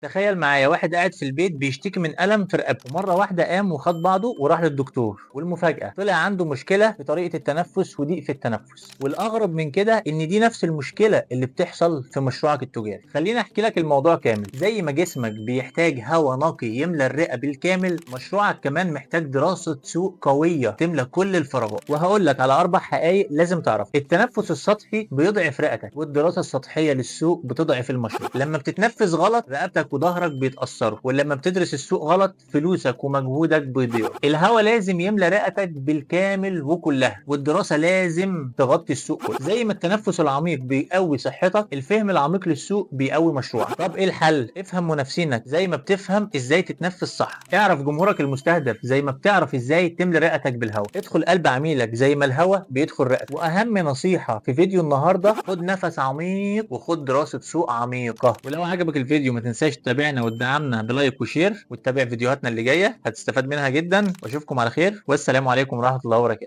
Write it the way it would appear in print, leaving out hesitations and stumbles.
تخيل معايا واحد قاعد في البيت بيشتكي من ألم في رقبته، مرة واحدة قام وخد بعضه وراح للدكتور، والمفاجأة طلع عنده مشكلة في طريقة التنفس وضيق في التنفس. والأغرب من كده إن دي نفس المشكلة اللي بتحصل في مشروعك التجاري. خليني أحكي لك الموضوع كامل. زي ما جسمك بيحتاج هواء نقي يملى الرئة بالكامل، مشروعك كمان محتاج دراسة سوق قوية تملى كل الفراغات. وهقول لك على 4 حقائق لازم تعرفها. التنفس السطحي بيضعف رئتك، والدراسة السطحية للسوق بتضعف المشروع. لما بتتنفس غلط رقبتك وظهرك بيتأثروا، ولما بتدرس السوق غلط فلوسك ومجهودك بيضيعوا. الهواء لازم يملى رئتك بالكامل وكلها، والدراسة لازم تغطي السوق كله. زي ما التنفس العميق بيقوي صحتك، الفهم العميق للسوق بيقوي مشروعك. طب ايه الحل؟ افهم منافسينك زي ما بتفهم ازاي تتنفس صح. اعرف جمهورك المستهدف زي ما بتعرف ازاي تملى رئتك بالهواء. ادخل قلب عميلك زي ما الهواء بيدخل رئتك. واهم نصيحة في فيديو النهاردة، خد نفس عميق وخد دراسة سوق عميقة. ولو عجبك الفيديو ما تنساش تتابعنا وتدعمنا ب like و share، وتتابع فيديوهاتنا اللي جاية هتستفاد منها جدا. واشوفكم على خير، والسلام عليكم ورحمة الله وبركاته.